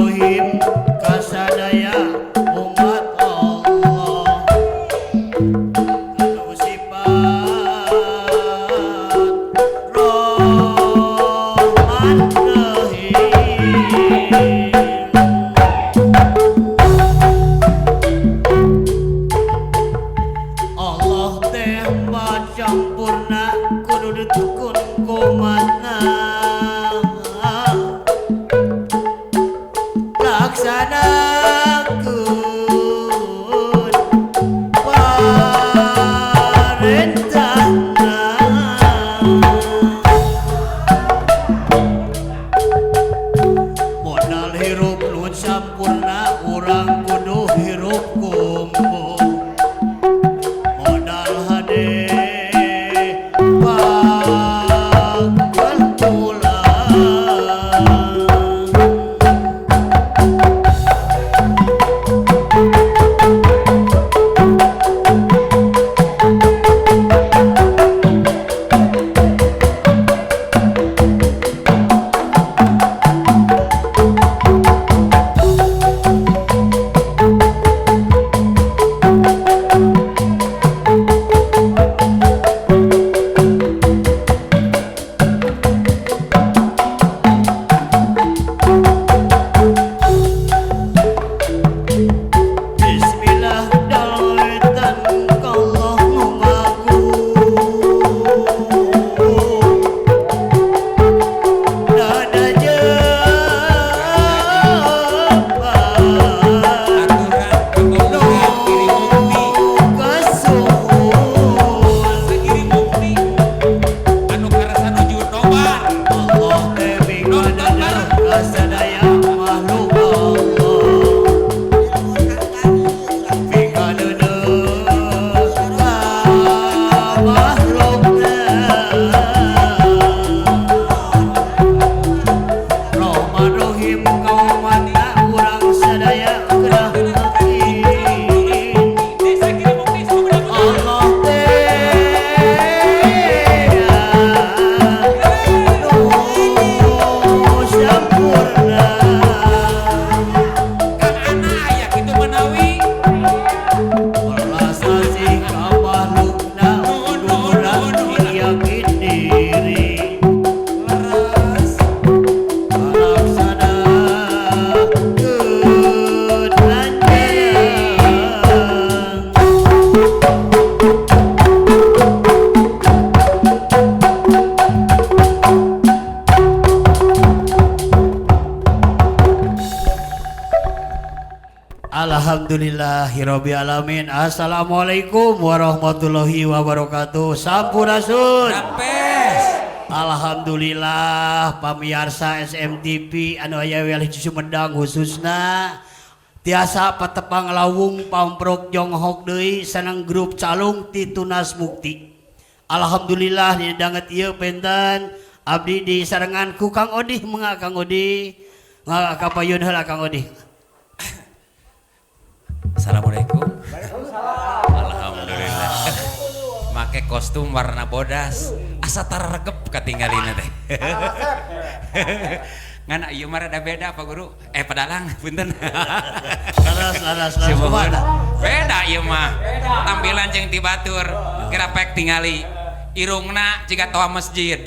Rohim kasadaya umat Allah anu sifat Rahman Rahim. Allah teh macampurna kudu ditukun kumatna laksanakeun parentahna. Modal hirup nu sampurna urang kudu hirup kumpul modal hade pangkal pulang. Bismillah dawetan Allah nu agung dada jepat Aturan nu Kabogohan Giri Mukti. kasuhun. Giri Mukti anu karasa nuju nobar. Allah teh Nonton migadeuh bareng. kasadaya makhluk Allah migadeuh ka makhlukna. Rahman Rahim kaumatna urang sadaya kedah yakin Desa Giri Mukti Sumedang Utara. Allah teh nu sampurna. Kang Ana aya kitu menawi. Welas asih ka makhlukna Nuhun kudu nuhun urang nuhun nuhun. yakin diri Leres. kalaksanakeun lanjaran. Alhamdulillahirabbil alamin. Assalamualaikum warahmatullahi wabarakatuh. Sampurasun. Rampes. Alhamdulillah pamiarsa SMTV anu aya wilayah Sumedang khususna tiasa patepang lawung pamprok jonghok deui sanang grup calung ti Tunas Mukti. Alhamdulillah di danget ieu penten abdi di sarengan ku Kang Odih. Mangga Kang Odih, mangga kapayun heula Kang Odih. Assalamualaikum. Alhamdulillah. Make kostum warna bodas. Asa tararegep katinggalina teh. Ngan ieu mah rada beda Pak Guru. Eh pedalang punten. Laras laras laras. Sumuhun. Beda ieu mah. Tampilan jeung ti batur. Kira pek tingali. Irungna jiga toa masjid.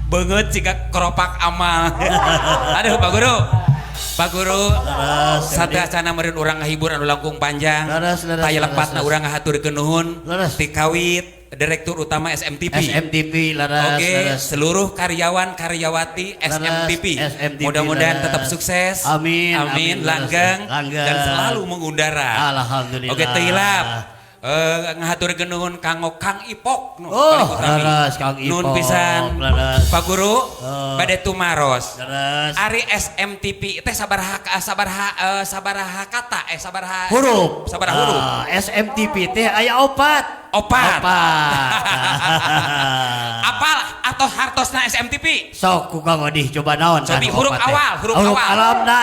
Beungeut jiga keropak amal. Aduh Pak Guru. Pak Guru, Laras. Sateuacana meureun urang ngahibur anu langkung panjang. Laras, laras, Taya laras, lepatna laras. urang ngahaturkeun nuhun Laras. ti kawit Direktur Utama SMTP. SMTV laras. Oke, laras. seluruh karyawan karyawati SMTP. SMTP, Mudah-mudahan laras. tetap sukses. Amin, Amin, amin, laras. langgeng, Langgeng. dan selalu mengudara. Alhamdulillah. Oke, teu hilap. Ngahaturkeun nuhun kanggo Kang Ipok nu Oh, paling utami. laras, Kang Nuhun Ipok, pisan. laras. Pak Guru, Oh. bade tumaros. Laras. Ari SMTP teh sabaraha sabaraha sabaraha kata sabaraha Huruf. Sabaraha huruf. Ah, SMTV teh aya opat. Opat. Opat. Apal atau hartosna SMTP? Sok ku Kang Odih coba naon Cobi kan huruf opat teh. awal, huruf Huruf awal. alamna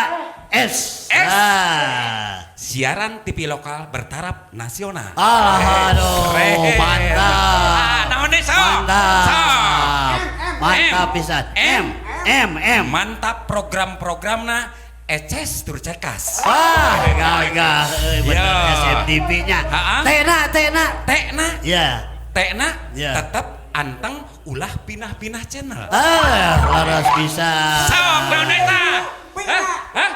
S. S. Ah. Siaran TV lokal bertaraf nasional. Aduh, Keren. mantap. Ah, naon deui sok? Mantap. Sok. Mantap M. pisan. M. M M. Mantap program-programna, eces tur cekas. Wah, gagah euy, bener. Ya. SMTV nya. Ha-ha. Tena tena. Tekna, Ya. tekna Ya. tetep anteng, ulah pindah-pindah channel. Ah, laras bisa. Sok naon deui tah? Hah? Hah?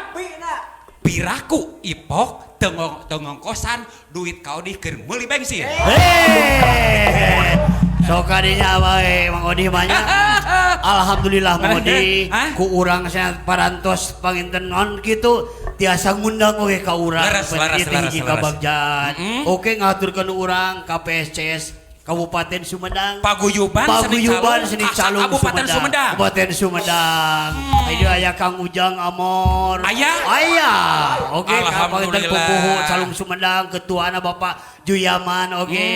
Piraku ipok teu ngongkosan duit ka Odih keur meuli bensin. Hei, sok kadinya wae Mang Odih banyak. Alhamdulillah, Mang Odih, Hah? ku urang saya parantos panginten non kitu tiasa ngundang oge ka urang. Leres, leres, Ieu teh leres, hiji leres. kabagjaan. Oke, ngaturkeun urang KPSCS Kabupaten Sumedang. Paguyuban Paguyuban Seni Calung Kabupaten Sumedang. Kabupaten Sumedang. Ayo, aya Kang Ujang Amor. Aya? Aya. Oke, Kabupaten Alhamdulillah. Pupuhu Calung Sumedang, ketuana Bapak Juyaman oke.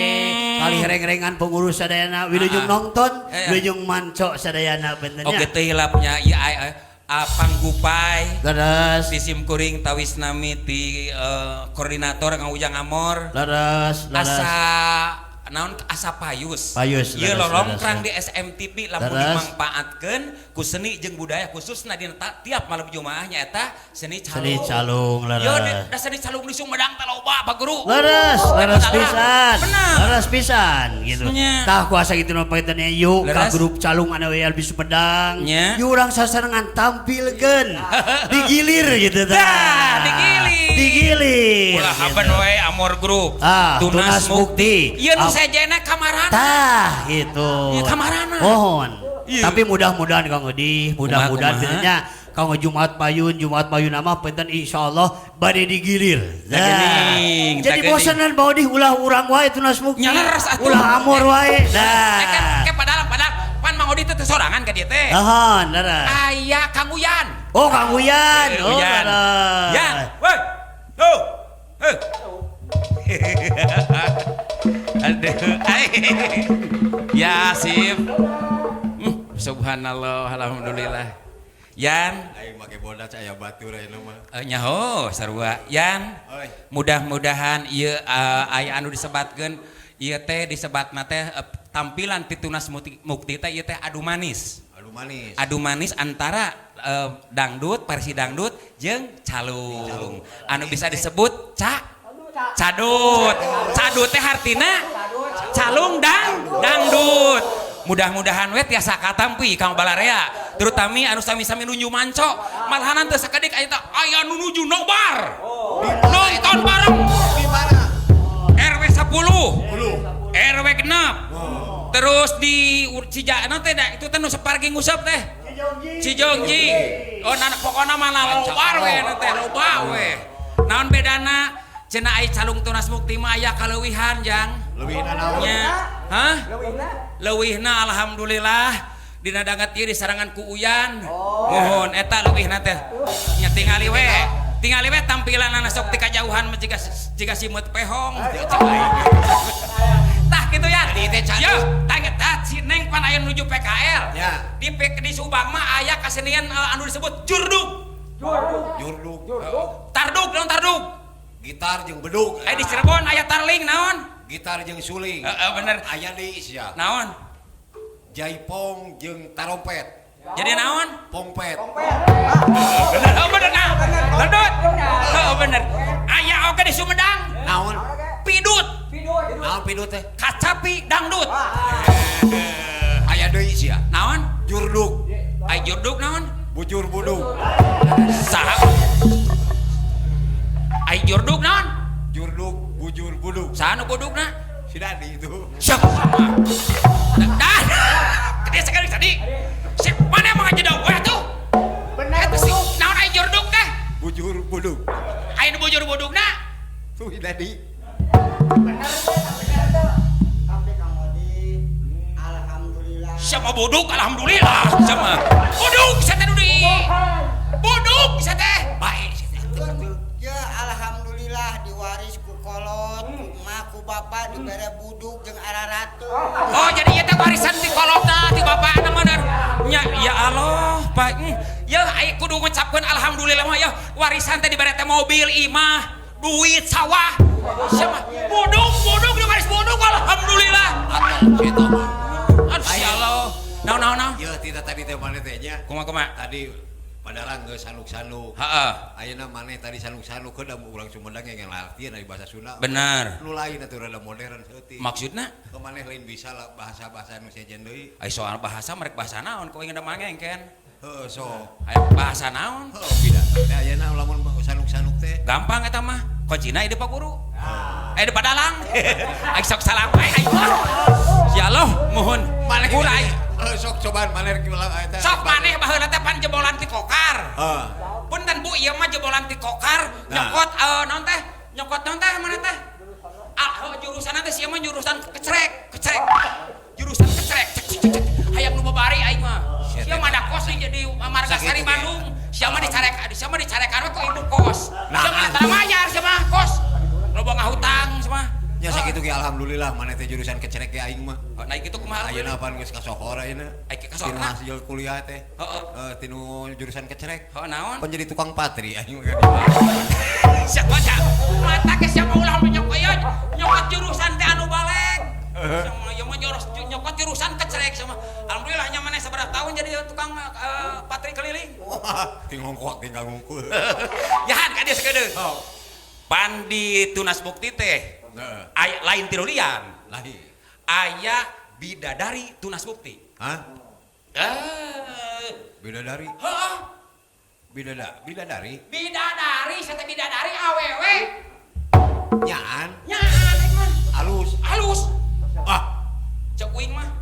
Kali reng-rengan pengurus sadayana wilujeng nonton, wilujeng manco sadayana bentennya. Oke, teh hilapnya ieu Panggupai Leres, di sim kuring tawis nami ti koordinator Kang Ujang Amor. Leres, leres. Asa naon, asa payus. Payus, Ieu leres, lolongkrang leres. di SMTV lamun dimangpaatkeun ku seni jeung budaya, khususna dina tiap malam Jumaah nyaeta seni calung. Seni calung, leres. Yo, da seni calung di Sumedang teh loba, Pak Guru. Leres, leres Benar. pisan. Benar. Leres pisan gitu. Nya. Tah, kuasa gitu nu panginten yuk ka grup calung anu aya di Sumedang. Nya. Yuk urang sasarengan tampilkeun. Digilir gitu tah. Dah, digilir. Digilir. Ulah gitu. haben we Amor Group. Ah, Tunas Mukti. Ieu nu sejena kamarana. Tah gitu. Ieu kamarana. Mohon. Iya. Tapi mudah-mudahan Kang Odi, mudah-mudahan Kumaha, kumaha? pintennya Kang Jumat payun, Jumat payun nama punten insyaallah bade digilir. Tah geuning, Jadi tah geuning. bosanan Bang Odi, ulah urang wae Tunas Mukti. Nya leres atuh. Ulah Amor wae. Eh, Nah. ke padahal padahal pan Mang Odi teh teu sorangan ka dieu teh. Tahan, leres. Aya Kang Uyan. Oh, Kang Uyan. Eh, Oh, Uyan. leres. Yan, woi. Tuh. Heh. Aduh, ai. Ya, sip. Subhanallah, alhamdulillah. Yan, Aing make bodas aya batur ayeuna mah. Nyaho sarua. Yan, Oi. mudah-mudahan ieu aya anu disebatkeun ieu teh disebatna teh tampilan ti Tunas Mukti, Mukti teh ieu teh adu manis. Adu manis. Adu manis antara dangdut, versi dangdut jeung calung. Anu bisa disebut cadut. Cadut teh hartina calung dangdut. Mudah-mudahan we tiasa katampi Kang Balarea, terutami anu sami-sami nuju manco, malahan teu sakedik aya teh aya nu nuju nobar. Nonton bareng Di mana? RW 10. RW 6. Terus di Cijana teh da, itu teh nu separgi nguseup teh. Cijongjing. Oh, nah, pokona mah loba we nu teh loba we. Naon bedana? Cenah ai calung Tunas Mukti mah aya kaleuwihan, Jang. Leuwihna naon? Nya. Hah? Leuwihna alhamdulillah dina danget ieu disarangan ku Uyan. Mohon eta leuwihna teh. Nya tingali we. Tingali we tampilanana sok ti kajauhan mah jiga jiga simeut pehong. Tah kitu ya. Yo, tah tah si Neng pan aya nuju PKL. Ya. Di Subang mah aya kasenian anu disebut jurduk. Jurduk. Tarduk naon tarduk? Gitar jeung bedug. Eh, di Cirebon aya tarling naon? Gitar jeung suling. Heeh, bener. Aya deui sia. Naon? Jaipong jeung tarompet. Jadi naon? Pongpet. Bener, oh bener nah. Dangdut. Oh bener. Aya oge di Sumedang. Naon? Pidut. Naon pidut teh? Kacapi dangdut. Aya deui sia. Naon? Jurduk. Ai jurduk naon? Bujur buduk. Saha? Ai jurduk naon? Jurduk bujur buduk. Saha nu budukna? Si Dadi itu. Syok. Dah. Dia sekali tadi. Si mana emang aja dah weh tuh. Benar. Eta si naon ai jurduk teh? Bujur buduk. Ai nu bujur budukna? Tuh si Dadi. Benar benar tuh. Tapi Kang Odi, alhamdulillah. Siapa buduk? Alhamdulillah. Sama. Buduk saya teh di. Buduk saya teh. Baik si teh. Ya alhamdulillah diwaris ku kolot, ku emak, ku bapak dibere buduk jeung araratu. Oh, jadi ieu teh warisan ti kolotna, ti bapakna bener. Nya ya Allah, Pak. Ya ai kudu ngucapkeun alhamdulillah mah ya warisan teh dibere teh mobil, imah, duit, sawah. Siapa? Buduk, buduk diwaris buduk alhamdulillah. Atuh si eta mah. Aduh, ya Allah. Naon naon naon? Ya tidak tadi teh maneh teh nya. Kumaha kumaha? Tadi padahal geus sanuk-sanuk. Heeh. Ayeuna maneh tadi sanuk-sanuk kedah urang Sumedang yang ngartieun ari bahasa Sunda. Bener. Nu lain atuh rada modern saeutik. Maksudna? Ke maneh lain bisa lah bahasa-bahasa nu sejen deui. Ai soal bahasa merek bahasa naon kau ingin mangengken? Heeh, sok. Aya bahasa naon? Heeh, pidato teh ayeuna lamun sanuk-sanuk teh. Gampang eta mah. Kuncina ide Pak Guru. Eh di Padalang. Ai sok salam ai ai. Ya Allah, mohon. Maneh Mulai. Heuh, sok cobaan maneh rek ulang eta. Sok maneh baheula teh pan jebolan ti kokar. Heeh. Punten Bu, ieu mah jebolan ti kokar, Nah. nyokot naon teh? Nyokot naon teh mana teh? Ah, oh, jurusan teh sia mah jurusan kecerek, kecerek. Jurusan kecerek. Cek, cek, cek, cek. Hayang nu babari aing mah. Sia mah da kos jadi Margasari Sakitu ge. Bandung. Sia mah dicarek, sia mah dicarekan we ku ibu kos. Nah. Sia mah tara mayar sia mah kos. Loba ngahutang sia mah. Nya sakitu ge alhamdulillah maneh teh jurusan kecerek ge aing mah. Oh, naik itu kumaha? Ayeuna pan geus kasohor ayeuna. Ai kasohor. Tinu hasil kuliah teh. Heeh. Heeh, tinu jurusan kecerek. Heeh, naon? Pan jadi tukang patri aing mah. Siapa cak? Mata ke siapa ulah nyokot ya nyokot jurusan teh anu balik. Sama ieu mah joros nyokot jurusan kecerek sama. Alhamdulillah nya maneh sabaraha tahun jadi tukang patri keliling. Wah, tinggal ngongkok tinggal ngungkul. Jahan ka dieu sakedeung. Oh. Pan di Tunas Bukti teh Heeh. aya lain tirulian. Lahi. Aya bidadari Tunas Bukti. Hah? Eh, Bidadari. heeh. Bidadari. Bidadari sate bidadari awewe. Nyaan Nyaan aing mah. alus. Halus. Ah, Cek uing mah.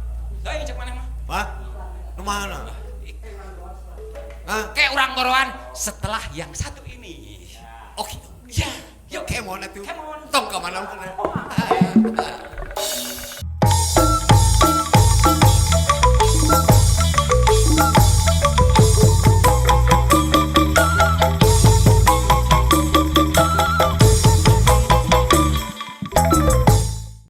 Deui cek maneh mah. hah? Nu mana? Hah? Kayak orang goroan setelah yang satu ini. Oh gitu. Ya, yuk. Kemon atuh. Kemon. Tong ka mana-mana.